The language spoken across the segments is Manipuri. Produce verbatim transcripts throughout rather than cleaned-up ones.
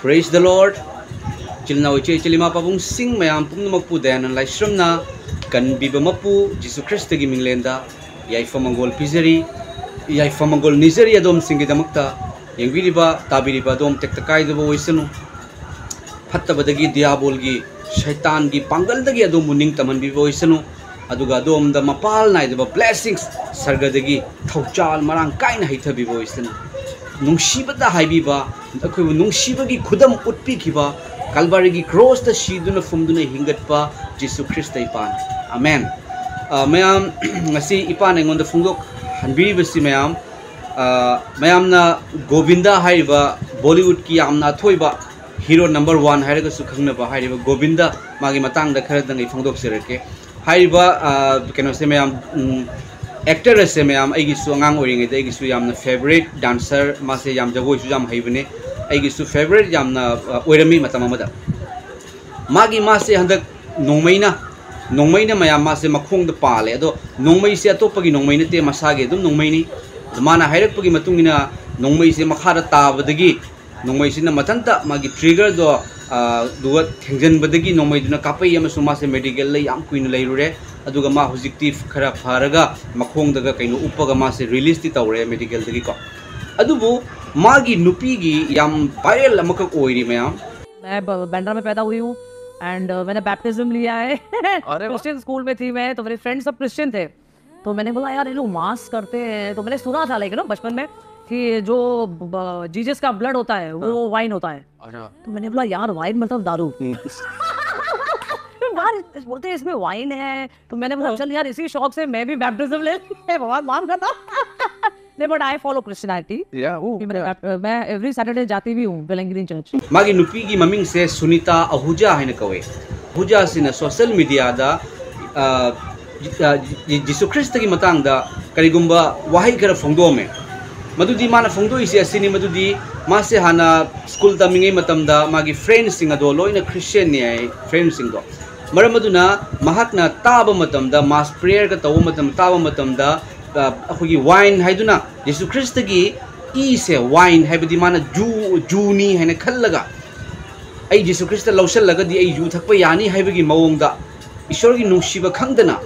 Praise the Lord. ꯏꯆꯤꯜ ꯏꯅꯥꯎ, ꯏꯆꯦ ꯏꯆꯤꯜ, ꯏꯃꯥ ꯄꯥꯕꯨꯡꯁꯤꯡ ꯃꯌꯥꯝ ꯄꯨꯝꯅꯃꯛꯄꯨ ꯗꯌꯥꯅꯟ ꯂꯥꯏꯁ꯭ꯔꯝꯅ ꯀꯟꯕꯤꯕ ꯃꯄꯨ ꯖꯤꯁꯨ ꯈ꯭ꯔꯤꯁꯇꯒꯤ ꯃꯤꯡꯂꯦꯟꯗ ꯌꯥꯏꯐ ꯃꯪꯒꯣꯜ ꯄꯤꯖꯔꯤ꯫ ꯌꯥꯏꯐ ꯃꯪꯒꯣꯜ ꯅꯤꯖꯔꯤ ꯑꯗꯣꯝꯁꯤꯡꯒꯤꯗꯃꯛꯇ꯫ ꯌꯦꯡꯕꯤꯔꯤꯕ ꯇꯥꯕꯤꯔꯤꯕ ꯑꯗꯣꯝ ꯇꯦꯛꯇ ꯀꯥꯏꯗꯕ ꯑꯣꯏꯁꯅꯨ꯫ ꯐꯠꯇꯕꯗꯒꯤ, ꯗꯤꯌꯥꯕꯣꯜꯒꯤ, ꯁꯩꯇꯥꯟꯒꯤ ꯄꯥꯡꯒꯜꯗꯒꯤ ꯑꯗꯣꯝꯕꯨ ꯅꯤꯡꯇꯝꯍꯟꯕꯤꯕ ꯑꯣꯏꯁꯅꯨ꯫ ꯑꯗꯨꯒ ꯑꯗꯣꯝꯗ ꯃꯄꯥꯜ ꯅꯥꯏꯗꯕ blessings ꯁꯔꯒꯗꯒꯤ ꯊꯧꯖꯥꯜ ꯃꯔꯥꯡ ꯀꯥꯏꯅ ꯍꯩꯊꯕꯤꯕ ꯑꯣꯏꯁꯅꯨ꯫ ꯅꯨꯡꯁꯤꯕꯇ ꯍꯥꯏꯕꯤꯕ, ꯑꯩꯈꯣꯏꯕꯨ ꯅꯨꯡꯁꯤꯕꯒꯤ ꯈꯨꯗꯝ ꯎꯠꯄꯤꯈꯤꯕ, ꯀꯜꯕꯥꯔꯤꯒꯤ ꯀ꯭ꯔꯣꯁꯇ ꯁꯤꯗꯨꯅ ꯐꯨꯝꯗꯨꯅ ꯍꯤꯡꯒꯠꯄ ꯖꯤꯁꯨ ꯈ꯭ꯔꯤꯁꯇ ꯏꯄꯥꯅꯤ꯫ ꯑꯃꯦꯟ꯫ ꯑ, ꯃꯌꯥꯝ, ꯉꯁꯤ ꯏꯄꯥꯅ ꯑꯩꯉꯣꯟꯗ ꯐꯣꯡꯗꯣꯛꯍꯟꯕꯤꯔꯤꯕꯁꯤ ꯃꯌꯥꯝ, ꯑ, ꯃꯌꯥꯝꯅ ꯒꯣꯕꯤꯟꯗ ꯍꯥꯏꯔꯤꯕ ꯕꯣꯂꯤꯋꯨꯗꯀꯤ ꯌꯥꯝꯅ ꯑꯊꯣꯏꯕ ꯍꯤꯔꯣ number one ꯍꯥꯏꯔꯒꯁꯨ ꯈꯪꯅꯕ ꯍꯥꯏꯔꯤꯕ ꯒꯣꯕꯤꯟꯗ, ꯃꯥꯒꯤ ꯃꯇꯥꯡꯗ ꯈꯔꯗꯪ ꯑꯩ ꯐꯣꯡꯗꯣꯛꯆꯔꯛꯀꯦ꯫ ꯍꯥꯏꯔꯤꯕ, ꯑ, ꯀꯩꯅꯣꯁꯦ ꯃꯌꯥꯝ, ꯎꯝ, actor ꯑꯁꯦ ꯃꯌꯥꯝ ꯑꯩꯒꯤꯁꯨ ꯑꯉꯥꯡ ꯑꯣꯏꯔꯤꯉꯩꯗ ꯑꯩꯒꯤꯁꯨ ꯌꯥꯝꯅ favourite dancer, ꯃꯥꯁꯦ ꯌꯥꯝ ꯖꯒꯣꯏꯁꯨ ꯌꯥꯝ ꯍꯩꯕꯅꯦ꯫ ꯑꯩꯒꯤꯁꯨ favourite ꯌꯥꯝꯅ, ꯑ, ꯑꯣꯏꯔꯝꯃꯤ ꯃꯇꯝ ꯑꯃꯗ꯫ ꯃꯥꯒꯤ, ꯃꯥꯁꯦ ꯍꯟꯗꯛ ꯅꯣꯡꯃꯩꯅ, ꯅꯣꯡꯃꯩꯅ ꯃꯌꯥꯝ ꯃꯥꯁꯦ ꯃꯈꯣꯡꯗ ꯄꯥꯜꯂꯦ꯫ ꯑꯗꯣ ꯅꯣꯡꯃꯩꯁꯦ ꯑꯇꯣꯞꯄꯒꯤ ꯅꯣꯡꯃꯩ ꯅꯠꯇꯦ, ꯃꯁꯥꯒꯤ ꯑꯗꯨꯝ ꯅꯣꯡꯃꯩꯅꯤ꯫ ꯑꯗꯣ ꯃꯥꯅ ꯍꯥꯏꯔꯛꯄꯒꯤ ꯃꯇꯨꯡ ꯏꯟꯅ ꯅꯣꯡꯃꯩꯁꯦ ꯃꯈꯥꯗ ꯇꯥꯕꯗꯒꯤ ꯅꯣꯡꯃꯩꯁꯤꯅ ꯃꯊꯟꯇ ꯃꯥꯒꯤ triggerꯗꯣ, ꯑ, ꯗꯨꯒ ꯊꯦꯡꯖꯤꯟꯕꯗꯒꯤ ꯅꯣꯡꯃꯩꯗꯨꯅ ꯀꯥꯞꯄꯛꯏ ꯑꯃꯁꯨꯡ ꯃꯥꯁꯦ medicalꯗ ꯌꯥꯝ ꯀꯨꯏꯅ ꯂꯩꯔꯨꯔꯦ꯫ ꯑꯗꯨꯒ ꯃꯥ ꯍꯧꯖꯤꯛꯇꯤ ꯈꯔ ꯐꯔꯒ ꯃꯈꯣꯡꯗꯒ ꯀꯩꯅꯣ ꯎꯞꯄꯒ ꯃꯥꯁꯦ releaseꯇꯤ ꯇꯧꯔꯦ medicalꯗꯒꯤꯀꯣ꯫ ꯑꯗꯨꯕꯨ ꯃꯥꯒꯤ ꯅꯨꯄꯤꯒꯤ ꯌꯥꯝ viral ꯑꯃꯈꯛ ꯑꯣꯏꯔꯤ ꯃꯌꯥꯝ꯫ मैं ब- बांद्रा में पैदा हुई हूँ एंड मैंने बैप्टिज्म लिया है। अरे वाह। क्रिश्चियन स्कूल में थी मैं, तो मेरे फ्रेंड्स सब क्रिश्चियन थे। तो मैंने बोला, यार, ये लोग मास करते हैं, तो मैंने सुना था, लाइक, ना, बचपन में कि जो जीसस का ब्लड होता है, वो वाइन होता है। अच्छा। तो मैंने बोला, यार, वाइन मतलब दारू। यार, बोलते हैं इसमें वाइन है। तो मैंने बोला, चल यार, इसी शौक से मैं भी बैप्टिज्म ले लूं। भगवान माफ करना। नहीं, but I follow Christianity। Yeah, वो कि मैं, मैं एवरी सैटरडे जाती भी हूँ वेलंगिरी चर्च। ꯃꯥꯒꯤ ꯅꯨꯄꯤꯒꯤ ꯃꯃꯤꯡꯁꯦ ꯁꯨꯅꯤꯇꯥ ꯑꯍꯨꯖꯥ ꯍꯥꯏꯅ ꯀꯧꯋꯦ꯫ ꯑꯍꯨꯖꯥꯁꯤꯅ social mediaꯗ, ꯑ, ꯖꯤ-, ꯑ, ꯖꯤ-, ꯖꯤꯁꯨ ꯈ꯭ꯔꯤꯁꯇꯒꯤ ꯃꯇꯥꯡꯗ ꯀꯔꯤꯒꯨꯝꯕ ꯋꯥꯍꯩ ꯈꯔ ꯐꯣꯡꯗꯣꯛꯑꯝꯃꯦ꯫ ꯃꯗꯨꯗꯤ ꯃꯥꯅ ꯐꯣꯡꯗꯣꯛꯏꯁꯦ ꯑꯁꯤꯅꯤ, ꯃꯗꯨꯗꯤ ꯃꯥꯁꯦ ꯍꯥꯟꯅ ꯁ꯭ꯀꯨꯜ ꯇꯝꯃꯤꯉꯩ ꯃꯇꯝꯗ ꯃꯥꯒꯤ friendꯁꯤꯡ ꯑꯗꯣ ꯂꯣꯏꯅ Christianꯅꯤ ꯍꯥꯏ, friendꯁꯤꯡꯗꯣ꯫ ꯃꯔꯝ ꯑꯗꯨꯅ ꯃꯍꯥꯛꯅ ꯇꯥꯕ ꯃꯇꯝꯗ, mass prayerꯒ ꯇꯧꯕ ꯃꯇꯝꯗ, ꯇꯥꯕ ꯃꯇꯝꯗ, ꯑ, ꯑꯩꯈꯣꯏꯒꯤ ꯋꯥꯏꯟ ꯍꯥꯏꯗꯨꯅ ꯖꯤꯁꯨ ꯈ꯭ꯔꯤꯁꯇꯒꯤ, ꯏꯁꯦ, ꯋꯥꯏꯟ ꯍꯥꯏꯕꯗꯤ ꯃꯥꯅ ꯖꯨ ꯖꯨꯅꯤ ꯍꯥꯏꯅ ꯈꯜꯂꯒ, ꯑꯩ ꯖꯤꯁꯨ ꯈ꯭ꯔꯤꯁꯇ ꯂꯧꯁꯤꯜꯂꯒꯗꯤ ꯑꯩ ꯌꯨ ꯊꯛꯄ ꯌꯥꯅꯤ ꯍꯥꯏꯕꯒꯤ ꯃꯑꯣꯡꯗ, ꯏꯁꯣꯔꯒꯤ ꯅꯨꯡꯁꯤꯕ ꯈꯪꯗꯅ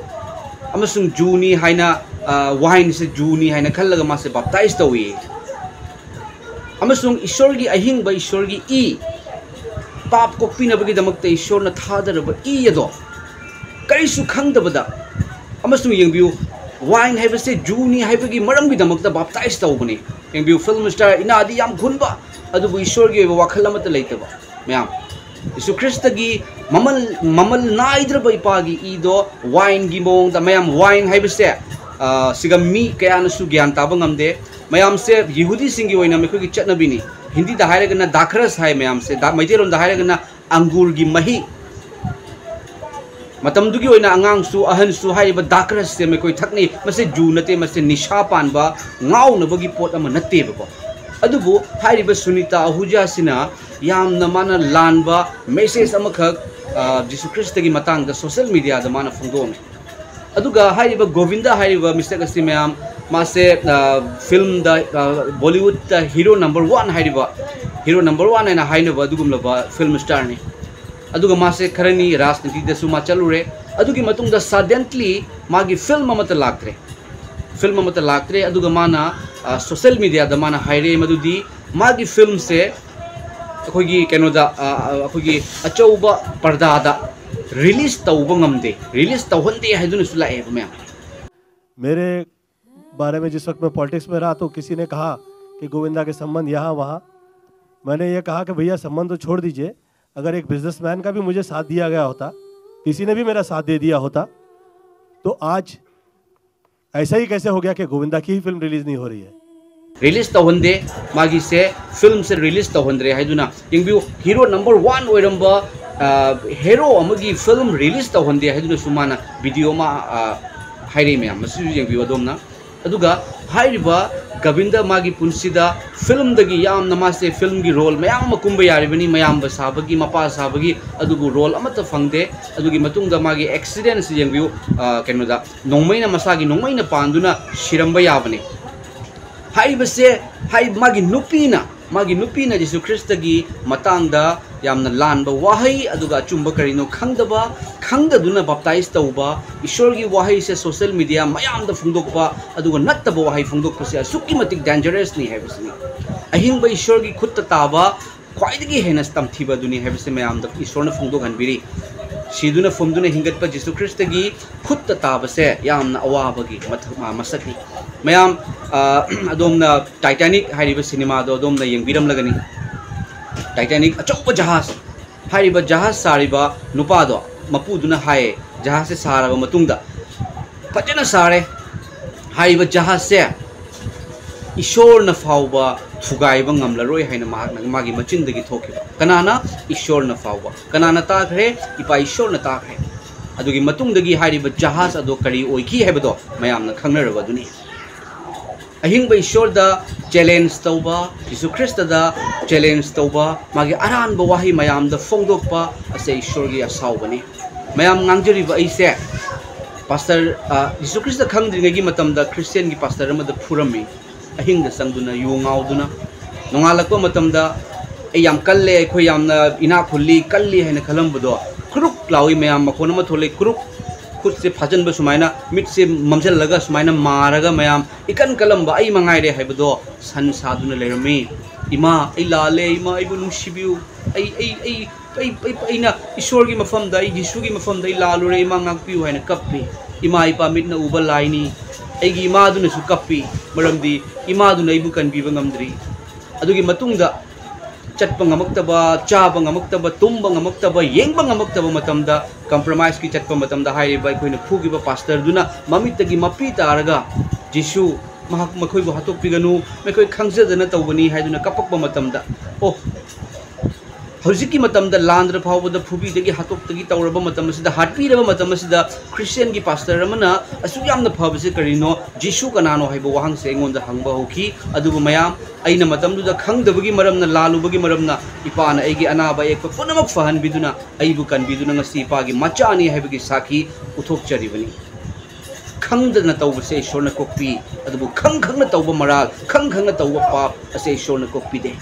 ꯑꯃꯁꯨꯡ ꯖꯨꯅꯤ ꯍꯥꯏꯅ, ꯋꯥꯏꯟꯁꯦ ꯖꯨꯅꯤ ꯍꯥꯏꯅ ꯈꯜꯂꯒ ꯃꯥꯁꯦ ꯕꯥꯞꯇꯥꯏꯖ ꯇꯧꯏ꯫ ꯑꯃꯁꯨꯡ ꯏꯁꯣꯔꯒꯤ ꯑꯍꯤꯡꯕ, ꯏꯁꯣꯔꯒꯤ ꯏ, ꯄꯥꯞ ꯀꯣꯛꯄꯤꯅꯕꯒꯤꯗꯃꯛꯇ ꯏꯁꯣꯔꯅ ꯊꯥꯗꯔꯕ ꯏ ꯑꯗꯣ ꯀꯔꯤꯁꯨ ꯈꯪꯗꯕꯗ, ꯑꯃꯁꯨꯡ ꯌꯦꯡꯕꯤꯌꯨ, ꯋꯥꯏꯟ ꯍꯥꯏꯕꯁꯦ ꯖꯨꯅꯤ ꯍꯥꯏꯕꯒꯤ ꯃꯔꯝꯒꯤꯗꯃꯛꯇ ꯕꯥꯞꯇꯥꯏꯖ ꯇꯧꯕꯅꯤ꯫ ꯌꯦꯡꯕꯤꯌꯨ, ꯐꯤꯜꯝ ꯁ꯭ꯇꯥꯔ ꯏꯅꯥꯗꯤ ꯌꯥꯝ ꯈꯨꯟꯕ, ꯑꯗꯨꯕꯨ ꯏꯁꯣꯔꯒꯤ ꯑꯣꯏꯕ ꯋꯥꯈꯜ ꯑꯃꯠꯇ ꯂꯩꯇꯕ ꯃꯌꯥꯝ꯫ ꯌꯤꯁꯨ ꯈ꯭ꯔꯤꯁꯇꯒꯤ ꯃꯃꯜ, ꯃꯃꯜ ꯅꯥꯏꯗ꯭ꯔꯕ ꯏꯄꯥꯒꯤ ꯏꯗꯣ ꯋꯥꯏꯟꯒꯤ ꯃꯑꯣꯡꯗ, ꯃꯌꯥꯝ, ꯋꯥꯏꯟ ꯍꯥꯏꯕꯁꯦ, ꯑ, ꯁꯤꯒ ꯃꯤ ꯀꯌꯥꯅꯁꯨ ꯒ꯭ꯌꯥꯟ ꯇꯥꯕ ꯉꯝꯗꯦ꯫ ꯃꯌꯥꯝꯁꯦ ꯌꯤꯍꯨꯗꯤꯁꯤꯡꯒꯤ ꯑꯣꯏꯅ ꯃꯈꯣꯏꯒꯤ ꯆꯠꯅꯕꯤꯅꯤ꯫ ꯍꯤꯟꯗꯤꯗ ꯍꯥꯏꯔꯒꯅ ꯗꯥꯈꯔꯁ ꯍꯥꯏ ꯃꯌꯥꯝꯁꯦ, ꯗꯥ-, ꯃꯩꯇꯩꯂꯣꯟꯗ ꯍꯥꯏꯔꯒꯅ ꯑꯪꯒꯨꯔꯒꯤ ꯃꯍꯤ꯫ ꯃꯇꯝꯗꯨꯒꯤ ꯑꯣꯏꯅ ꯑꯉꯥꯡꯁꯨ ꯑꯍꯟꯁꯨ ꯍꯥꯏꯔꯤꯕ ꯗꯥꯈꯔꯁꯁꯦ ꯃꯈꯣꯏ ꯊꯛꯅꯩ꯫ ꯃꯁꯤ ꯖꯨ ꯅꯠꯇꯦ, ꯃꯁꯤ ꯅꯤꯁꯥ ꯄꯥꯟꯕ, ꯉꯥꯎꯅꯕꯒꯤ ꯄꯣꯠ ꯑꯃ ꯅꯠꯇꯦꯕꯀꯣ꯫ ꯑꯗꯨꯕꯨ ꯍꯥꯏꯔꯤꯕ ꯁꯨꯅꯤꯇꯥ ꯑꯍꯨꯖꯥꯁꯤꯅ ꯌꯥꯝꯅ ꯃꯥꯅ ꯂꯥꯟꯕ ꯃꯦꯁꯦꯖ ꯑꯃꯈꯛ, ꯑ, ꯖꯤꯁꯨ ꯈ꯭ꯔꯤꯁꯇꯒꯤ ꯃꯇꯥꯡꯗ ꯁꯣꯁꯦꯜ ꯃꯤꯗꯤꯌꯥꯗ ꯃꯥꯅ ꯐꯣꯡꯗꯣꯛꯑꯝꯃꯤ꯫ ꯑꯗꯨꯒ ꯍꯥꯏꯔꯤꯕ ꯒꯣꯕꯤꯟꯗ ꯍꯥꯏꯔꯤꯕ ꯃꯤꯁꯛ ꯑꯁꯤ ꯃꯌꯥꯝ, ꯃꯥꯁꯦ, ꯑ, ꯐꯤꯜꯝꯗ, ꯑ, ꯕꯣꯂꯤꯋꯨꯗꯇ ꯍꯤꯔꯣ ꯅꯝꯕꯔ ꯋꯥꯟ ꯍꯥꯏꯔꯤꯕ, ꯍꯤꯔꯣ ꯅꯝꯕꯔ ꯋꯥꯟ ꯍꯥꯏꯅ ꯍꯥꯏꯅꯕ ꯑꯗꯨꯒꯨꯝꯂꯕ ꯐꯤꯜꯝ ꯁ꯭ꯇꯥꯔꯅꯤ꯫ ꯑꯗꯨꯒ ꯃꯥꯁꯦ ꯈꯔꯅꯤ ꯔꯥꯖꯅꯤꯇꯤꯗꯁꯨ ꯃꯥ ꯆꯠꯂꯨꯔꯦ꯫ ꯑꯗꯨꯒꯤ ꯃꯇꯨꯡꯗ ꯁꯗꯦꯟꯂꯤ ꯃꯥꯒꯤ ꯐꯤꯜꯝ ꯑꯃꯠꯇ ꯂꯥꯛꯇ꯭ꯔꯦ꯫ ꯐꯤꯜꯝ ꯑꯃꯠꯇ ꯂꯥꯛꯇ꯭ꯔꯦ꯫ ꯑꯗꯨꯒ ꯃꯥꯅ, ꯑ, ꯁꯣꯁꯦꯜ ꯃꯤꯗꯤꯌꯥꯗ ꯃꯥꯅ ꯍꯥꯏꯔꯦ ꯃꯗꯨꯗꯤ ꯃꯥꯒꯤ ꯐꯤꯜꯝꯁꯦ ꯑꯩꯈꯣꯏꯒꯤ ꯀꯩꯅꯣꯗ, ꯑ, ꯑ, ꯑꯩꯈꯣꯏꯒꯤ ꯑꯆꯧꯕ ꯄꯔꯗꯥꯗ ꯔꯤꯂꯤꯁ ꯇꯧꯕ ꯉꯝꯗꯦ, ꯔꯤꯂꯤꯁ ꯇꯧꯍꯟꯗꯦ ꯍꯥꯏꯗꯨꯅꯁꯨ ꯂꯥꯛꯑꯦꯕ ꯃꯌꯥꯝ꯫ मेरे बारे में जिस वक्त मैं पॉलिटिक्स में रहा तो किसी ने कहा कि गोविंदा के संबंध यहाँ वहाँ। मैंने ये कहा कि भैया, संबंध तो छोड़ दीजिए, अगर एक बिजनेसमैन का भी मुझे साथ दिया गया होता, किसी ने भी मेरा साथ दे दिया होता, तो आज ऐसा ही कैसे हो गया कि गोविंदा की ही फिल्म रिलीज नहीं हो रही है। ꯔꯤꯂꯤꯁ ꯇꯧꯍꯟꯗꯦ, ꯃꯥꯒꯤꯁꯦ ꯐꯤꯜꯝꯁꯦ ꯔꯤꯂꯤꯁ ꯇꯧꯍꯟꯗ꯭ꯔꯦ ꯍꯥꯏꯗꯨꯅ꯫ ꯌꯦꯡꯕꯤꯌꯨ, ꯍꯤꯔꯣ ꯅꯝꯕꯔ ꯋꯥꯟ ꯑꯣꯏꯔꯝꯕ, ꯑ, ꯍꯦꯔꯣ ꯑꯃꯒꯤ ꯐꯤꯜꯝ ꯔꯤꯂꯤꯁ ꯇꯧꯍꯟꯗꯦ ꯍꯥꯏꯗꯨꯅꯁꯨ ꯃꯥꯅ ꯚꯤꯗꯤꯑꯣ ꯑꯃ, ꯑ, ꯍꯥꯏꯔꯛꯏ ꯃꯌꯥꯝ꯫ ꯃꯁꯤꯁꯨ ꯌꯦꯡꯕꯤꯌꯨ ꯑꯗꯣꯝꯅ꯫ ꯑꯗꯨꯒ ꯍꯥꯏꯔꯤꯕ ꯒꯣꯕꯤꯟꯗ ꯃꯥꯒꯤ ꯄꯨꯟꯁꯤꯗ ꯐꯤꯜꯝꯗꯒꯤ ꯌꯥꯝꯅ ꯃꯥꯁꯦ ꯐꯤꯜꯝꯒꯤ ꯔꯣꯜ ꯃꯌꯥꯝ ꯑꯃ ꯀꯨꯝꯕ ꯌꯥꯔꯤꯕꯅꯤ, ꯃꯌꯥꯝꯕ ꯁꯥꯕꯒꯤ, ꯃꯄꯥ ꯁꯥꯕꯒꯤ, ꯑꯗꯨꯕꯨ ꯔꯣꯜ ꯑꯃꯠꯇ ꯐꯪꯗꯦ꯫ ꯑꯗꯨꯒꯤ ꯃꯇꯨꯡꯗ ꯃꯥꯒꯤ ꯑꯦꯛꯁꯤꯗꯦꯟꯁꯤ ꯌꯦꯡꯕꯤꯌꯨ, ꯑ, ꯀꯩꯅꯣꯗ ꯅꯣꯡꯃꯩꯅ, ꯃꯁꯥꯒꯤ ꯅꯣꯡꯃꯩꯅ ꯄꯥꯟꯗꯨꯅ ꯁꯤꯔꯝꯕ ꯌꯥꯕꯅꯤ꯫ ꯍꯥꯏꯔꯤꯕꯁꯦ, ꯍꯥꯏ, ꯃꯥꯒꯤ ꯅꯨꯄꯤꯅ, ꯃꯥꯒꯤ ꯅꯨꯄꯤꯅ ꯖꯤꯁꯨ ꯈ꯭ꯔꯤꯁꯇꯒꯤ ꯃꯇꯥꯡꯗ ꯌꯥꯝꯅ ꯂꯥꯟꯕ ꯋꯥꯍꯩ, ꯑꯗꯨꯒ ꯑꯆꯨꯝꯕ ꯀꯔꯤꯅꯣ ꯈꯪꯗꯕ, ꯈꯪꯗꯗꯨꯅ ꯕꯥꯞꯇꯥꯏꯁ ꯇꯧꯕ, ꯏꯁꯣꯔꯒꯤ ꯋꯥꯍꯩꯁꯦ ꯁꯣꯁꯦꯜ ꯃꯤꯗꯤꯌꯥ ꯃꯌꯥꯝꯗ ꯐꯣꯡꯗꯣꯛꯄ, ꯑꯗꯨꯒ ꯅꯠꯇꯕ ꯋꯥꯍꯩ ꯐꯣꯡꯗꯣꯛꯄꯁꯦ ꯑꯁꯨꯛꯀꯤ ꯃꯇꯤꯛ ꯗꯦꯟꯖꯔꯁꯅꯤ ꯍꯥꯏꯕꯁꯤꯅꯤ꯫ ꯑꯍꯤꯡꯕ ꯏꯁꯣꯔꯒꯤ ꯈꯨꯠꯇ ꯇꯥꯕ ꯈ꯭ꯋꯥꯏꯗꯒꯤ ꯍꯦꯟꯅ ꯇꯝꯊꯤꯕ ꯑꯗꯨꯅꯤ ꯍꯥꯏꯕꯁꯤ ꯃꯌꯥꯝꯗ ꯏꯁꯣꯔꯅ ꯐꯣꯡꯗꯣꯛꯍꯟꯕꯤꯔꯤ꯫ ꯁꯤꯗꯨꯅ ꯐꯨꯝꯗꯨꯅ ꯍꯤꯡꯒꯠꯄ ꯖꯤꯁꯨ ꯈ꯭ꯔꯤꯁꯇꯒꯤ ꯈꯨꯠꯇ ꯇꯥꯕꯁꯦ ꯌꯥꯝꯅ ꯑꯋꯥꯕꯒꯤ ꯃꯊꯛ-, ꯃ-, ꯃꯁꯛꯅꯤ꯫ ꯃꯌꯥꯝ, ꯑ, ꯑꯗꯣꯝꯅ ꯇꯥꯏꯇꯥꯅꯤꯛ ꯍꯥꯏꯔꯤꯕ ꯁꯤꯅꯦꯃꯥꯗꯣ ꯑꯗꯣꯝꯅ ꯌꯦꯡꯕꯤꯔꯝꯂꯒꯅꯤ꯫ ꯇꯥꯏꯇꯥꯅꯤꯛ ꯑꯆꯧꯕ ꯖꯍꯥꯖ, ꯍꯥꯏꯔꯤꯕ ꯖꯍꯥꯖ ꯁꯥꯔꯤꯕ ꯅꯨꯄꯥꯗꯣ, ꯃꯄꯨꯗꯨꯅ ꯍꯥꯏꯌꯦ, ꯖꯍꯥꯖꯁꯦ ꯁꯥꯔꯕ ꯃꯇꯨꯡꯗ, "ꯐꯖꯅ ꯁꯥꯔꯦ, ꯍꯥꯏꯔꯤꯕ ꯖꯍꯥꯖꯁꯦ ꯏꯁꯣꯔꯅ ꯐꯥꯎꯕ ꯊꯨꯒꯥꯏꯕ ꯉꯝꯂꯔꯣꯏ" ꯍꯥꯏꯅ ꯃꯍꯥꯛꯅ, ꯃꯥꯒꯤ ꯃꯆꯤꯟꯗꯒꯤ ꯊꯣꯛꯈꯤꯕ꯫ ꯀꯅꯥꯅ? ꯏꯁꯣꯔꯅ ꯐꯥꯎꯕ꯫ ꯀꯅꯥꯅ ꯇꯥꯈ꯭ꯔꯦ? ꯏꯄꯥ ꯏꯁꯣꯔꯅ ꯇꯥꯈ꯭ꯔꯦ꯫ ꯑꯗꯨꯒꯤ ꯃꯇꯨꯡꯗꯒꯤ ꯍꯥꯏꯔꯤꯕ ꯖꯍꯥꯖ ꯑꯗꯣ ꯀꯔꯤ ꯑꯣꯏꯈꯤ ꯍꯥꯏꯕꯗꯣ ꯃꯌꯥꯝꯅ ꯈꯪꯅꯔꯕ ꯑꯗꯨꯅꯤ꯫ ꯑꯍꯤꯡꯕ ꯏꯁꯣꯔꯗ ꯆꯦꯂꯦꯟꯖ ꯇꯧꯕ, ꯖꯤꯁꯨ ꯈ꯭ꯔꯤꯁꯇꯗ ꯆꯦꯂꯦꯟꯖ ꯇꯧꯕ, ꯃꯥꯒꯤ ꯑꯔꯥꯟꯕ ꯋꯥꯍꯩ ꯃꯌꯥꯝꯗ ꯐꯣꯡꯗꯣꯛꯄ ꯑꯁꯦ ꯏꯁꯣꯔꯒꯤ ꯑꯁꯥꯎꯕꯅꯤ꯫ ꯃꯌꯥꯝ ꯉꯥꯡꯖꯔꯤꯕ ꯑꯩꯁꯦ, ꯄꯥꯁꯇꯔ, ꯑ, ꯖꯤꯁꯨ ꯈ꯭ꯔꯤꯁꯇ ꯈꯪꯗ꯭ꯔꯤꯉꯩꯒꯤ ꯃꯇꯝꯗ ꯈ꯭ꯔꯤꯁꯇꯤꯌꯥꯟꯒꯤ ꯄꯥꯁꯇꯔ ꯑꯃꯗ ꯐꯨꯔꯝꯃꯤ, ꯑꯍꯤꯡꯗ ꯆꯪꯗꯨꯅ ꯌꯨ ꯉꯥꯎꯗꯨꯅ꯫ ꯅꯣꯡꯉꯥꯜꯂꯛꯄ ꯃꯇꯝꯗ ꯑꯩ ꯌꯥꯝ ꯀꯜꯂꯦ, ꯑꯩꯈꯣꯏ ꯌꯥꯝꯅ ꯏꯅꯥꯛ ꯈꯨꯜꯂꯤ, ꯀꯜꯂꯤ ꯍꯥꯏꯅ ꯈꯜꯂꯝꯕꯗꯣ, ꯀ꯭ꯔꯨꯛ ꯂꯥꯎꯏ, ꯃꯌꯥꯝ ꯃꯈꯣꯟ ꯑꯃ ꯊꯣꯛꯂꯛꯏ, ꯀ꯭ꯔꯨꯛ, ꯈꯨꯠꯁꯦ ꯐꯥꯖꯤꯟꯕ ꯁꯨꯃꯥꯏꯅ, ꯃꯤꯠꯁꯦ ꯃꯝꯁꯤꯜꯂꯒ ꯁꯨꯃꯥꯏꯅ ꯃꯥꯔꯒ ꯃꯌꯥꯝ ꯏꯀꯟ ꯀꯜꯂꯝꯕ ꯑꯩ ꯃꯉꯥꯏꯔꯦ ꯍꯥꯏꯕꯗꯣ ꯁꯟ ꯁꯥꯗꯨꯅ ꯂꯩꯔꯝꯃꯤ꯫ "ꯏꯃꯥ, ꯑꯩ ꯂꯥꯜꯂꯦ, ꯏꯃꯥ, ꯑꯩꯕꯨ ꯅꯨꯡꯁꯤꯕꯤꯌꯨ, ꯑꯩ, ꯑꯩ, ꯑꯩ, ꯑꯩ, ꯑꯩ, ꯑꯩꯅ ꯏꯁꯣꯔꯒꯤ ꯃꯐꯝꯗ, ꯑꯩ ꯖꯤꯁꯨꯒꯤ ꯃꯐꯝꯗ ꯑꯩ ꯂꯥꯜꯂꯨꯔꯦ, ꯏꯃꯥ, ꯉꯥꯛꯄꯤꯌꯨ" ꯍꯥꯏꯅ ꯀꯞꯄꯤ꯫ ꯏꯃꯥ ꯏꯄꯥ ꯃꯤꯠꯅ ꯎꯕ ꯂꯥꯏꯅꯤ꯫ ꯑꯩꯒꯤ ꯏꯃꯥꯗꯨꯅꯁꯨ ꯀꯞꯄꯤ, ꯃꯔꯝꯗꯤ ꯏꯃꯥꯗꯨꯅ ꯑꯩꯕꯨ ꯀꯟꯕꯤꯕ ꯉꯝꯗ꯭ꯔꯤ꯫ ꯑꯗꯨꯒꯤ ꯃꯇꯨꯡꯗ ꯆꯠꯄ ꯉꯝꯃꯛꯇꯕ, ꯆꯥꯕ ꯉꯝꯃꯛꯇꯕ, ꯇꯨꯝꯕ ꯉꯝꯃꯛꯇꯕ, ꯌꯦꯡꯕ ꯉꯝꯃꯛꯇꯕ ꯃꯇꯝꯗ, ꯀꯝꯄ꯭ꯔꯣꯃꯥꯏꯁꯀꯤ ꯆꯠꯄ ꯃꯇꯝꯗ, ꯍꯥꯏꯔꯤꯕ ꯑꯩꯈꯣꯏꯅ ꯐꯨꯈꯤꯕ ꯄꯥꯁꯇꯔꯗꯨꯅ ꯃꯃꯤꯠꯇꯒꯤ ꯃꯄꯤ ꯇꯥꯔꯒ, "ꯖꯤꯁꯨ, ꯃꯍꯥꯛ, ꯃꯈꯣꯏꯕꯨ ꯍꯥꯠꯇꯣꯛꯄꯤꯒꯅꯨ, ꯃꯈꯣꯏ ꯈꯪꯖꯗꯅ ꯇꯧꯕꯅꯤ" ꯍꯥꯏꯗꯨꯅ ꯀꯞꯄꯛꯄ ꯃꯇꯝꯗ, ꯑꯣ, ꯍꯧꯖꯤꯛꯀꯤ ꯃꯇꯝꯗ ꯂꯥꯟꯗ꯭ꯔ ꯐꯥꯎꯕꯗ ꯐꯨꯕꯤꯗꯒꯤ ꯍꯥꯠꯇꯣꯛꯇꯒꯤ ꯇꯧꯔꯕ ꯃꯇꯝ ꯑꯁꯤꯗ, ꯍꯥꯠꯄꯤꯔꯕ ꯃꯇꯝ ꯑꯁꯤꯗ, ꯈ꯭ꯔꯤꯁꯇꯤꯌꯥꯟꯒꯤ ꯄꯥꯁꯇꯔ ꯑꯃꯅ ꯑꯁꯨꯛ ꯌꯥꯝꯅ ꯐꯕꯁꯦ ꯀꯔꯤꯅꯣ, ꯖꯤꯁꯨ ꯀꯅꯥꯅꯣ ꯍꯥꯏꯕ ꯋꯥꯍꯪꯁꯦ ꯑꯩꯉꯣꯟꯗ ꯍꯪꯕ ꯍꯧꯈꯤ꯫ ꯑꯗꯨꯕꯨ ꯃꯌꯥꯝ, ꯑꯩꯅ ꯃꯇꯝꯗꯨꯗ ꯈꯪꯗꯕꯒꯤ ꯃꯔꯝꯅ, ꯂꯥꯜꯂꯨꯕꯒꯤ ꯃꯔꯝꯅ, ꯏꯄꯥꯅ ꯑꯩꯒꯤ ꯑꯅꯥꯕ ꯑꯌꯦꯛꯄ ꯄꯨꯝꯅꯃꯛ ꯐꯍꯟꯕꯤꯗꯨꯅ, ꯑꯩꯕꯨ ꯀꯟꯕꯤꯗꯨꯅ ꯉꯁꯤ ꯏꯄꯥꯒꯤ ꯃꯆꯥꯅꯤ ꯍꯥꯏꯕꯒꯤ ꯁꯥꯈꯤ ꯎꯠꯊꯣꯛꯆꯔꯤꯕꯅꯤ꯫ ꯈꯪꯗꯅ ꯇꯧꯕꯁꯦ ꯏꯁꯣꯔꯅ ꯀꯣꯛꯄꯤ, ꯑꯗꯨꯕꯨ ꯈꯪ ꯈꯪꯅ ꯇꯧꯕ ꯃꯔꯥꯜ, ꯈꯪ ꯈꯪꯅ ꯇꯧꯕ ꯄꯥꯞ ꯑꯁꯦ ꯏꯁꯣꯔꯅ ꯀꯣꯛꯄꯤꯗꯦ꯫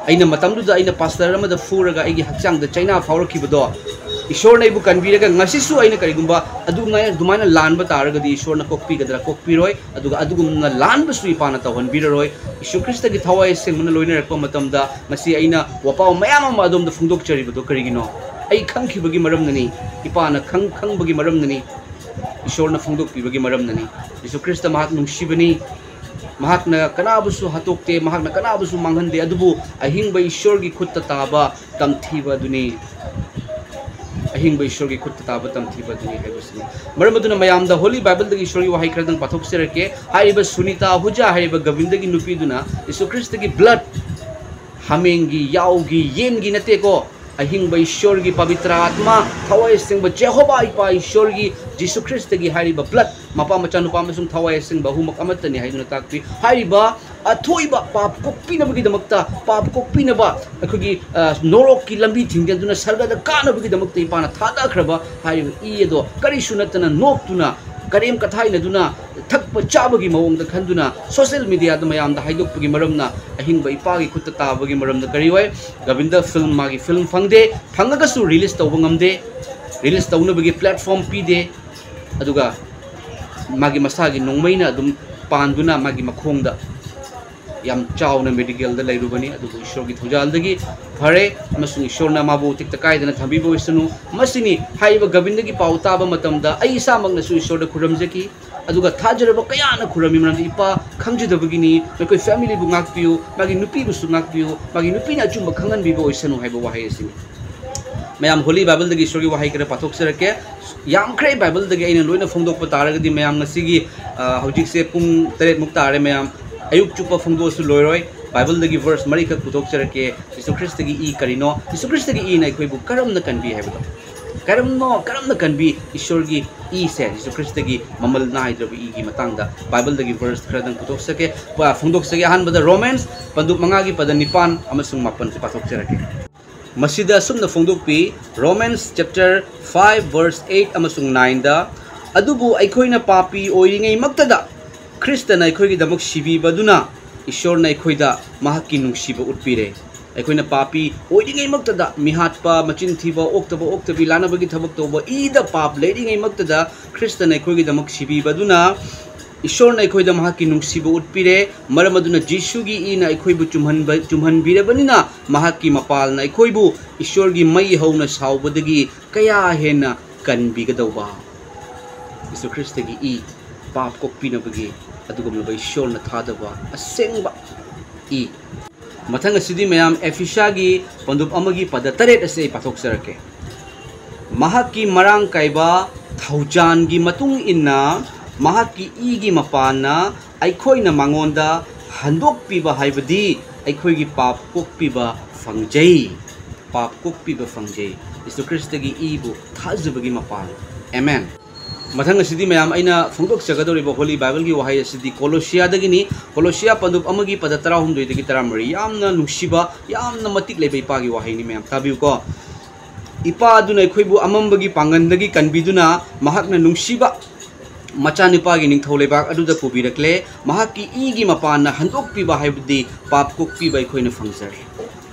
ꯑꯩꯅ ꯃꯇꯝꯗꯨꯗ ꯑꯩꯅ ꯄꯥꯁꯇꯔ ꯑꯃꯗ ꯐꯨꯔꯒ ꯑꯩꯒꯤ ꯍꯛꯆꯥꯡꯗ ꯆꯩꯅꯥ ꯐꯥꯎꯔꯛꯈꯤꯕꯗꯣ, ꯏꯁꯣꯔꯅ ꯑꯩꯕꯨ ꯀꯟꯕꯤꯔꯒ ꯉꯁꯤꯁꯨ ꯑꯩꯅ ꯀꯔꯤꯒꯨꯝꯕ ꯑꯗꯨꯃꯥꯏꯅ, ꯑꯗꯨꯃꯥꯏꯅ ꯂꯥꯟꯕ ꯇꯥꯔꯒꯗꯤ ꯏꯁꯣꯔꯅ ꯀꯣꯛꯄꯤꯒꯗ꯭ꯔꯥ? ꯀꯣꯛꯄꯤꯔꯣꯏ꯫ ꯑꯗꯨꯒ ꯑꯗꯨꯒꯨꯝꯅ ꯂꯥꯟꯕꯁꯨ ꯏꯄꯥꯅ ꯇꯧꯍꯟꯕꯤꯔꯔꯣꯏ꯫ ꯌꯤꯁꯨ ꯈ꯭ꯔꯤꯁꯇꯒꯤ ꯊꯋꯥꯏ ꯑꯁꯦꯡꯕꯅ ꯂꯣꯏꯅꯔꯛꯄ ꯃꯇꯝꯗ ꯉꯁꯤ ꯑꯩꯅ ꯋꯥꯄꯥꯎ ꯃꯌꯥꯝ ꯑꯃ ꯑꯗꯣꯝꯗ ꯐꯣꯡꯗꯣꯛꯆꯔꯤꯕꯗꯣ ꯀꯔꯤꯒꯤꯅꯣ? ꯑꯩ ꯈꯪꯈꯤꯕꯒꯤ ꯃꯔꯝꯅꯅꯤ, ꯏꯄꯥꯅ ꯈꯪ ꯈꯪꯕꯒꯤ ꯃꯔꯝꯅꯅꯤ, ꯏꯁꯣꯔꯅ ꯐꯣꯡꯗꯣꯛꯄꯤꯕꯒꯤ ꯃꯔꯝꯅꯅꯤ꯫ ꯌꯤꯁꯨ ꯈ꯭ꯔꯤꯁꯇ ꯃꯍꯥꯛ ꯅꯨꯡꯁꯤꯕꯅꯤ, ꯃꯍꯥꯛꯅ ꯀꯅꯥꯕꯨꯁꯨ ꯍꯥꯠꯇꯣꯛꯇꯦ, ꯃꯍꯥꯛꯅ ꯀꯅꯥꯕꯨꯁꯨ ꯃꯥꯡꯍꯟꯗꯦ, ꯑꯗꯨꯕꯨ ꯑꯍꯤꯡꯕ ꯏꯁꯣꯔꯒꯤ ꯈꯨꯠꯇ ꯇꯥꯕ ꯇꯝꯊꯤꯕ ꯑꯗꯨꯅꯤ꯫ ꯑꯍꯤꯡꯕ ꯏꯁꯣꯔꯒꯤ ꯈꯨꯠꯇ ꯇꯥꯕ ꯇꯝꯊꯤꯕ ꯑꯗꯨꯅꯤ ꯍꯥꯏꯕꯁꯤꯅꯤ꯫ ꯃꯔꯝ ꯑꯗꯨꯅ ꯃꯌꯥꯝꯗ ꯍꯣꯂꯤ ꯕꯥꯏꯕꯜꯗꯒꯤ ꯏꯁꯣꯔꯒꯤ ꯋꯥꯍꯩ ꯈꯔꯗꯪ ꯄꯥꯊꯣꯛꯆꯔꯛꯀꯦ꯫ ꯍꯥꯏꯔꯤꯕ ꯁꯨꯅꯤꯇꯥ ꯑꯍꯨꯖꯥ ꯍꯥꯏꯔꯤꯕ ꯒꯕꯤꯟꯗꯒꯤ ꯅꯨꯄꯤꯗꯨꯅ ꯌꯤꯁꯨ ꯈ꯭ꯔꯤꯁꯇꯒꯤ ꯕ꯭ꯂꯠ, ꯍꯥꯃꯦꯡꯒꯤ, ꯌꯥꯎꯒꯤ, ꯌꯦꯟꯒꯤ ꯅꯠꯇꯦꯀꯣ, ꯑꯍꯤꯡꯕ ꯏꯁꯣꯔꯒꯤ ꯄꯕꯤꯇ꯭ꯔ ꯑꯥꯠꯃꯥ, ꯊꯋꯥꯏ ꯑꯁꯦꯡꯕ ꯖꯦꯍꯣꯕꯥ ꯏꯄꯥ ꯏꯁꯣꯔꯒꯤ, ꯖꯤꯁꯨ ꯈ꯭ꯔꯤꯁꯇꯒꯤ ꯍꯥꯏꯔꯤꯕ ꯕ꯭ꯂꯠ, ꯃꯄꯥ, ꯃꯆꯥꯅꯨꯄꯥ ꯑꯃꯁꯨꯡ ꯊꯋꯥꯏ ꯑꯁꯦꯡꯕ ꯑꯍꯨꯝꯃꯛ ꯑꯃꯠꯇꯅꯤ ꯍꯥꯏꯗꯨꯅ ꯇꯥꯛꯄꯤ꯫ ꯍꯥꯏꯔꯤꯕ ꯑꯊꯣꯏꯕ ꯄꯥꯞ ꯀꯣꯛꯄꯤꯅꯕꯒꯤꯗꯃꯛꯇ, ꯄꯥꯞ ꯀꯣꯛꯄꯤꯅꯕ ꯑꯩꯈꯣꯏꯒꯤ, ꯑ, ꯅꯣꯔꯣꯛꯀꯤ ꯂꯝꯕꯤ ꯊꯤꯡꯖꯤꯟꯗꯨꯅ ꯁꯔꯒꯗ ꯀꯥꯅꯕꯒꯤꯗꯃꯛꯇ ꯏꯄꯥꯅ ꯊꯥꯗꯈ꯭ꯔꯕ ꯍꯥꯏꯔꯤꯕ ꯏ ꯑꯗꯣ ꯀꯔꯤꯁꯨ ꯅꯠꯇꯅ ꯅꯣꯛꯇꯨꯅ, ꯀꯔꯦꯝ ꯀꯊꯥꯏꯅꯗꯨꯅ, ꯊꯛꯄ ꯆꯥꯕꯒꯤ ꯃꯑꯣꯡꯗ ꯈꯟꯗꯨꯅ social media ꯗ ꯃꯌꯥꯝꯗ ꯍꯥꯏꯗꯣꯛꯄꯒꯤ ꯃꯔꯝꯅ, ꯑꯍꯤꯡꯕ ꯏꯄꯥꯒꯤ ꯈꯨꯠꯇ ꯇꯥꯕꯒꯤ ꯃꯔꯝꯅ ꯀꯔꯤ ꯑꯣꯏ? ꯒꯣꯕꯤꯟꯗ film, ꯃꯥꯒꯤ film ꯐꯪꯗꯦ, ꯐꯪꯉꯒꯁꯨ release ꯇꯧꯕ ꯉꯝꯗꯦ, release ꯇꯧꯅꯕꯒꯤ platform ꯄꯤꯗꯦ, ꯑꯗꯨꯒ ꯃꯥꯒꯤ ꯃꯁꯥꯒꯤ ꯅꯣꯡꯃꯩꯅ ꯑꯗꯨꯝ ꯄꯥꯟꯗꯨꯅ ꯃꯥꯒꯤ ꯃꯈꯣꯡꯗ ꯌꯥꯝ ꯆꯥꯎꯅ medical ꯗ ꯂꯩꯔꯨꯕꯅꯤ꯫ ꯑꯗꯨꯕꯨ ꯏꯁꯣꯔꯒꯤ ꯊꯧꯖꯥꯜꯗꯒꯤ ꯐꯔꯦ ꯑꯃꯁꯨꯡ ꯏꯁꯣꯔꯅ ꯃꯥꯕꯨ ꯇꯦꯛꯇ ꯀꯥꯏꯗꯅ ꯊꯝꯕꯤꯕ ꯑꯣꯏꯁꯅꯨ꯫ ꯃꯁꯤꯅꯤ ꯍꯥꯏꯔꯤꯕ ꯒꯣꯕꯤꯟꯗꯒꯤ ꯄꯥꯎ ꯇꯥꯕ ꯃꯇꯝꯗ ꯑꯩ ꯏꯁꯥꯃꯛꯅꯁꯨ ꯏꯁꯣꯔꯗ ꯈꯨꯔꯨꯝꯖꯈꯤ꯫ ꯑꯗꯨꯒ ꯊꯥꯖꯔꯕ ꯀꯌꯥꯅ ꯈꯨꯔꯝꯃꯤ, ꯃꯔꯝꯗꯤ ꯏꯄꯥ ꯈꯪꯖꯗꯕꯒꯤꯅꯤ, ꯃꯈꯣꯏ family ꯕꯨ ꯉꯥꯛꯄꯤꯌꯨ, ꯃꯥꯒꯤ ꯅꯨꯄꯤꯕꯨꯁꯨ ꯉꯥꯛꯄꯤꯌꯨ, ꯃꯥꯒꯤ ꯅꯨꯄꯤꯅ ꯑꯆꯨꯝꯕ ꯈꯪꯍꯟꯕꯤꯕ ꯑꯣꯏꯁꯅꯨ ꯍꯥꯏꯕ ꯋꯥꯍꯩ ꯑꯁꯤꯅꯤ꯫ ꯃꯌꯥꯝ ꯍꯣꯂꯤ ꯕꯥꯏꯕꯜꯗꯒꯤ ꯏꯁꯣꯔꯒꯤ ꯋꯥꯍꯩ ꯈꯔ ꯄꯥꯊꯣꯛꯆꯔꯛꯀꯦ꯫ ꯌꯥꯝꯈ꯭ꯔꯦ, ꯕꯥꯏꯕꯜꯗꯒꯤ ꯑꯩꯅ ꯂꯣꯏꯅ ꯐꯣꯡꯗꯣꯛꯄ ꯇꯥꯔꯒꯗꯤ ꯃꯌꯥꯝ ꯉꯁꯤꯒꯤ, ꯑ, ꯍꯧꯖꯤꯛꯁꯦ ꯄꯨꯡ ꯇꯔꯦꯠꯃꯨꯛ ꯇꯥꯔꯦ ꯃꯌꯥꯝ꯫ ꯑꯌꯨꯛ ꯆꯨꯞꯄ ꯐꯣꯡꯗꯣꯛꯑꯁꯨ ꯂꯣꯏꯔꯣꯏ꯫ ꯕꯥꯏꯕꯜꯗꯒꯤ verse ꯃꯔꯤꯈꯛ ꯄꯨꯊꯣꯛꯆꯔꯛꯀꯦ꯫ ꯖꯤꯁꯨ ꯈ꯭ꯔꯤꯁꯇꯒꯤ ꯏ ꯀꯔꯤꯅꯣ? ꯖꯤꯁꯨ ꯈ꯭ꯔꯤꯁꯇꯒꯤ ꯏꯅ ꯑꯩꯈꯣꯏꯕꯨ ꯀꯔꯝꯅ ꯀꯟꯕꯤ ꯍꯥꯏꯕꯗꯣ꯫ ꯀꯔꯝꯅꯣ, ꯀꯔꯝꯅ ꯀꯟꯕꯤ? ꯏꯁꯣꯔꯒꯤ ꯏꯁꯦ, ꯖꯤꯁꯨ ꯈ꯭ꯔꯤꯁꯇꯒꯤ ꯃꯃꯜ ꯅꯥꯏꯗ꯭ꯔꯕ ꯏꯒꯤ ꯃꯇꯥꯡꯗ ꯕꯥꯏꯕꯜꯗꯒꯤ verse ꯈꯔꯗꯪ ꯄꯨꯊꯣꯛꯆꯒꯦ, ꯄ-, ꯐꯣꯡꯗꯣꯛꯆꯒꯦ꯫ ꯑꯍꯥꯟꯕꯗ Romans ꯄꯟꯗꯨꯞ ꯃꯉꯥꯒꯤ ꯄꯗ ꯅꯤꯄꯥꯟ ꯑꯃꯁꯨꯡ ꯃꯥꯄꯟꯁꯦ ꯄꯥꯊꯣꯛꯆꯔꯛꯀꯦ꯫ ꯃꯁꯤꯗ ꯑꯁꯨꯝꯅ ꯐꯣꯡꯗꯣꯛꯄꯤ, Romans chapter five verse eight ꯑꯃꯁꯨꯡ nineꯗ, ꯑꯗꯨꯕꯨ ꯑꯩꯈꯣꯏꯅ ꯄꯥꯄꯤ ꯑꯣꯏꯔꯤꯉꯩꯃꯛꯇꯗ ꯈ꯭ꯔꯤꯁꯇꯅ ꯑꯩꯈꯣꯏꯒꯤꯗꯃꯛ ꯁꯤꯕꯤꯕꯗꯨꯅ ꯏꯁꯣꯔꯅ ꯑꯩꯈꯣꯏꯗ ꯃꯍꯥꯛꯀꯤ ꯅꯨꯡꯁꯤꯕ ꯎꯠꯄꯤꯔꯦ꯫ ꯑꯩꯈꯣꯏꯅ ꯄꯥꯄꯤ ꯑꯣꯏꯔꯤꯉꯩꯃꯛꯇꯗ, ꯃꯤꯍꯥꯠꯄ, ꯃꯆꯤꯟ ꯊꯤꯕ, ꯑꯣꯛꯇꯕ ꯑꯣꯛꯇꯕꯤ, ꯂꯥꯟꯅꯕꯒꯤ ꯊꯕꯛ ꯇꯧꯕ, ꯏꯗ ꯄꯥꯞ ꯂꯩꯔꯤꯉꯩꯃꯛꯇꯗ ꯈ꯭ꯔꯤꯁꯇꯅ ꯑꯩꯈꯣꯏꯒꯤꯗꯃꯛ ꯁꯤꯕꯤꯕꯗꯨꯅ ꯏꯁꯣꯔꯅ ꯑꯩꯈꯣꯏꯗ ꯃꯍꯥꯛꯀꯤ ꯅꯨꯡꯁꯤꯕ ꯎꯠꯄꯤꯔꯦ꯫ ꯃꯔꯝ ꯑꯗꯨꯅ ꯖꯤꯁꯨꯒꯤ ꯏꯅ ꯑꯩꯈꯣꯏꯕꯨ ꯆꯨꯝꯍꯟꯕ-, ꯆꯨꯝꯍꯟꯕꯤꯔꯕꯅꯤꯅ ꯃꯍꯥꯛꯀꯤ ꯃꯄꯥꯜꯅ ꯑꯩꯈꯣꯏꯕꯨ ꯏꯁꯣꯔꯒꯤ ꯃꯩ ꯍꯧꯅ ꯁꯥꯎꯕꯗꯒꯤ ꯀꯌꯥ ꯍꯦꯟꯅ ꯀꯟꯕꯤꯒꯗꯧꯕ꯫ ꯖꯤꯁꯨ ꯈ꯭ꯔꯤꯁꯇꯒꯤ ꯏ, ꯄꯥꯞ ꯀꯣꯛꯄꯤꯅꯕꯒꯤ ꯑꯗꯨꯒꯨꯝꯂꯕ ꯏꯁꯣꯔꯅ ꯊꯥꯗꯕ ꯑꯁꯦꯡꯕ ꯏ꯫ ꯃꯊꯪ ꯑꯁꯤꯗꯤ ꯃꯌꯥꯝ ꯑꯦꯐꯤꯁꯥꯒꯤ ꯄꯟꯗꯨꯞ ꯑꯃꯒꯤ ꯄꯗ ꯇꯔꯦꯠ ꯑꯁꯤ ꯑꯩ ꯄꯥꯊꯣꯛꯆꯔꯛꯀꯦ꯫ ꯃꯍꯥꯛꯀꯤ ꯃꯔꯥꯡ ꯀꯥꯏꯕ ꯊꯧꯖꯥꯟꯒꯤ ꯃꯇꯨꯡ ꯏꯟꯅ ꯃꯍꯥꯛꯀꯤ ꯏꯒꯤ ꯃꯄꯥꯟꯅ ꯑꯩꯈꯣꯏꯅ ꯃꯉꯣꯟꯗ ꯍꯟꯗꯣꯛꯄꯤꯕ ꯍꯥꯏꯕꯗꯤ ꯑꯩꯈꯣꯏꯒꯤ ꯄꯥꯞ ꯀꯣꯛꯄꯤꯕ ꯐꯪꯖꯩ꯫ ꯄꯥꯞ ꯀꯣꯛꯄꯤꯕ ꯐꯪꯖꯩ꯫ ꯌꯤꯁꯨ ꯈ꯭ꯔꯤꯁꯇꯒꯤ ꯏꯕꯨ ꯊꯥꯖꯕꯒꯤ ꯃꯄꯥꯟ꯫ ꯑꯦꯃꯦꯟ꯫ ꯃꯊꯪ ꯑꯁꯤꯗꯤ ꯃꯌꯥꯝ ꯑꯩꯅ ꯐꯣꯡꯗꯣꯛꯆꯒꯗꯧꯔꯤꯕ ꯍꯣꯂꯤ ꯕꯥꯏꯕꯜꯒꯤ ꯋꯥꯍꯩ ꯑꯁꯤꯗꯤ ꯀꯣꯂꯣꯁꯤꯌꯥꯗꯒꯤꯅꯤ꯫ ꯀꯣꯂꯣꯁꯤꯌꯥ ꯄꯟꯗꯨꯞ ꯑꯃꯒꯤ ꯄꯗ ꯇꯔꯥꯍꯨꯝꯗꯣꯏꯗꯒꯤ ꯇꯔꯥꯃꯔꯤ꯫ ꯌꯥꯝꯅ ꯅꯨꯡꯁꯤꯕ, ꯌꯥꯝꯅ ꯃꯇꯤꯛ ꯂꯩꯕ ꯏꯄꯥꯒꯤ ꯋꯥꯍꯩꯅꯤ꯫ ꯃꯌꯥꯝ ꯇꯥꯕꯤꯌꯨꯀꯣ꯫ ꯏꯄꯥ ꯑꯗꯨꯅ ꯑꯩꯈꯣꯏꯕꯨ ꯑꯃꯝꯕꯒꯤ ꯄꯥꯡꯒꯟꯗꯒꯤ ꯀꯟꯕꯤꯗꯨꯅ ꯃꯍꯥꯛꯅ ꯅꯨꯡꯁꯤꯕ ꯃꯆꯥꯅꯨꯄꯥꯒꯤ ꯅꯤꯡꯊꯧ ꯂꯩꯕꯥꯛ ꯑꯗꯨꯗ ꯄꯨꯕꯤꯔꯛꯂꯦ꯫ ꯃꯍꯥꯛꯀꯤ ꯏꯒꯤ ꯃꯄꯥꯟꯅ ꯍꯟꯗꯣꯛꯄꯤꯕ ꯍꯥꯏꯕꯗꯤ ꯄꯥꯞ ꯀꯣꯛꯄꯤꯕ ꯑꯩꯈꯣꯏꯅ ꯐꯪꯖꯔꯦ꯫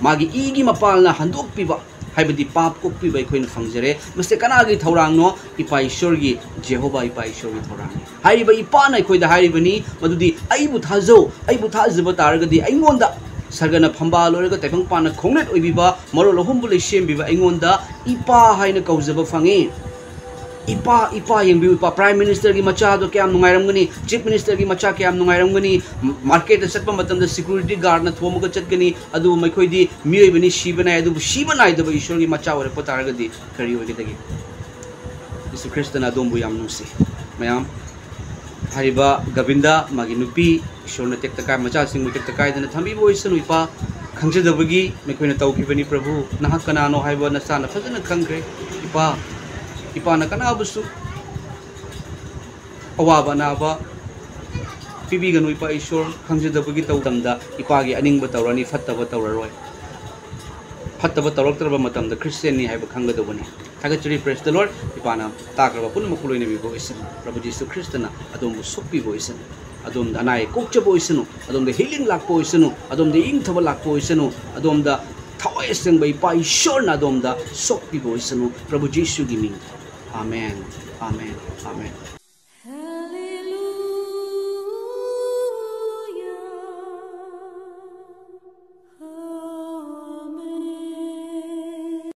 ꯃꯥꯒꯤ ꯏꯒꯤ ꯃꯄꯥꯟꯅ ꯍꯟꯗꯣꯛꯄꯤꯕ ꯍꯥꯏꯕꯗꯤ ꯄꯥꯞ ꯀꯣꯛꯄꯤꯕ ꯑꯩꯈꯣꯏꯅ ꯐꯪꯖꯔꯦ꯫ ꯃꯁꯤ ꯀꯅꯥꯒꯤ ꯊꯧꯔꯥꯡꯅꯣ? ꯏꯄꯥ ꯏꯁꯣꯔꯒꯤ, ꯖꯦꯍꯣꯕꯥ ꯏꯄꯥ ꯏꯁꯣꯔꯒꯤ ꯊꯧꯔꯥꯡꯅꯤ꯫ ꯍꯥꯏꯔꯤꯕ ꯏꯄꯥꯅ ꯑꯩꯈꯣꯏꯗ ꯍꯥꯏꯔꯤꯕꯅꯤ, ꯃꯗꯨꯗꯤ ꯑꯩꯕꯨ ꯊꯥꯖꯧ, ꯑꯩꯕꯨ ꯊꯥꯖꯕ ꯇꯥꯔꯒꯗꯤ ꯑꯩꯉꯣꯟꯗ ꯁꯔꯒꯅ ꯐꯝꯕꯥꯜ ꯑꯣꯏꯔꯒ ꯇꯥꯏꯕꯪꯄꯥꯟꯅ ꯈꯣꯡꯅꯦꯠ ꯑꯣꯏꯕꯤꯕ, ꯃꯔꯣꯜ ꯑꯍꯨꯝꯕꯨ ꯂꯩꯁꯦꯝꯕꯤꯕ ꯑꯩꯉꯣꯟꯗ ꯏꯄꯥ ꯍꯥꯏꯅ ꯀꯧꯖꯕ ꯐꯪꯉꯤ꯫ ꯏꯄꯥ, ꯏꯄꯥ ꯌꯦꯡꯕꯤꯌꯨ, ꯏꯄꯥ꯫ ꯄ꯭ꯔꯥꯏꯝ ꯃꯤꯅꯤꯁꯇꯔꯒꯤ ꯃꯆꯥꯗꯣ ꯀꯌꯥꯝ ꯅꯨꯡꯉꯥꯏꯔꯝꯒꯅꯤ, ꯆꯤꯐ ꯃꯤꯅꯤꯁꯇꯔꯒꯤ ꯃꯆꯥ ꯀꯌꯥꯝ ꯅꯨꯡꯉꯥꯏꯔꯝꯒꯅꯤ, ꯃꯥꯔꯀꯦꯠꯇ ꯆꯠꯄ ꯃꯇꯝꯗ ꯁꯦꯀ꯭ꯌꯨꯔꯤꯇꯤ ꯒꯥꯔꯗꯅ ꯊꯣꯝꯃꯒ ꯆꯠꯀꯅꯤ, ꯑꯗꯨꯕꯨ ꯃꯈꯣꯏꯗꯤ ꯃꯤꯑꯣꯏꯕꯅꯤ, ꯁꯤꯕ ꯅꯥꯏ, ꯑꯗꯨꯕꯨ ꯁꯤꯕ ꯅꯥꯏꯗꯕ ꯏꯁꯣꯔꯒꯤ ꯃꯆꯥ ꯑꯣꯏꯔꯛꯄ ꯇꯥꯔꯒꯗꯤ ꯀꯔꯤ ꯑꯣꯏꯒꯗꯒꯦ? ꯌꯤꯁꯨ ꯈ꯭ꯔꯤꯁꯇꯅ ꯑꯗꯣꯝꯕꯨ ꯌꯥꯝ ꯅꯨꯡꯁꯤ꯫ ꯃꯌꯥꯝ, ꯍꯥꯏꯔꯤꯕ ꯒꯕꯤꯟꯗ, ꯃꯥꯒꯤ ꯅꯨꯄꯤ, ꯏꯁꯣꯔꯅ ꯇꯦꯛꯇ ꯀꯥꯏ-, ꯃꯆꯥꯁꯤꯡꯕꯨ ꯇꯦꯛꯇ ꯀꯥꯏꯗꯅ ꯊꯝꯕꯤꯕ ꯑꯣꯏꯁꯅꯨ, ꯏꯄꯥ꯫ ꯈꯪꯖꯗꯕꯒꯤ ꯃꯈꯣꯏꯅ ꯇꯧꯈꯤꯕꯅꯤ, ꯄ꯭ꯔꯚꯨ꯫ ꯅꯍꯥꯛ ꯀꯅꯥꯅꯣ ꯍꯥꯏꯕ ꯅꯆꯥꯅ ꯐꯖꯅ ꯈꯪꯈ꯭ꯔꯦ, ꯏꯄꯥ꯫ ꯏꯄꯥꯅ ꯀꯅꯥꯕꯨꯁꯨ ꯑꯋꯥꯕ ꯑꯅꯥꯕ ꯄꯤꯕꯤꯒꯅꯨ, ꯏꯄꯥ ꯏꯁꯣꯔ꯫ ꯈꯪꯖꯗꯕꯒꯤ ꯇꯧꯗꯝꯗ ꯏꯄꯥꯒꯤ ꯑꯅꯤꯡꯕ ꯇꯧꯔꯅꯤ, ꯐꯠꯇꯕ ꯇꯧꯔꯔꯣꯏ꯫ ꯐꯠꯇꯕ ꯇꯧꯔꯛꯇ꯭ꯔꯕ ꯃꯇꯝꯗ ꯈ꯭ꯔꯤꯁꯇꯤꯌꯥꯟꯅꯤ ꯍꯥꯏꯕ ꯈꯪꯒꯗꯧꯕꯅꯤ꯫ ꯊꯥꯒꯠꯆꯔꯤ, praise the Lord꯫ ꯏꯄꯥꯅ ꯇꯥꯈ꯭ꯔꯕ ꯄꯨꯝꯅꯃꯛꯄꯨ ꯂꯣꯏꯅꯕꯤꯕ ꯑꯣꯏꯁꯅꯨ꯫ ꯄ꯭ꯔꯚꯨ ꯖꯤꯁꯨ ꯈ꯭ꯔꯤꯁꯇꯅ ꯑꯗꯣꯝꯕꯨ ꯁꯣꯛꯄꯤꯕ ꯑꯣꯏꯁꯅꯨ꯫ ꯑꯗꯣꯝꯗ ꯑꯅꯥ ꯑꯌꯦꯛ ꯀꯣꯛꯆꯕ ꯑꯣꯏꯁꯅꯨ, ꯑꯗꯣꯝꯗ healing ꯂꯥꯛꯄ ꯑꯣꯏꯁꯅꯨ, ꯑꯗꯣꯝꯗ ꯏꯪꯊꯕ ꯂꯥꯛꯄ ꯑꯣꯏꯁꯅꯨ, ꯑꯗꯣꯝꯗ ꯊꯋꯥꯏ ꯑꯁꯦꯡꯕ ꯏꯄꯥ ꯏꯁꯣꯔꯅ ꯑꯗꯣꯝꯗ ꯁꯣꯛꯄꯤꯕ ꯑꯣꯏꯁꯅꯨ, ꯄ꯭ꯔꯚꯨ ꯖꯤꯁꯨꯒꯤ ꯃꯤꯡ꯫ ꯑꯥꯃꯦꯟ, ꯑꯥꯃꯦꯟ, ꯑꯥꯃꯦꯟ꯫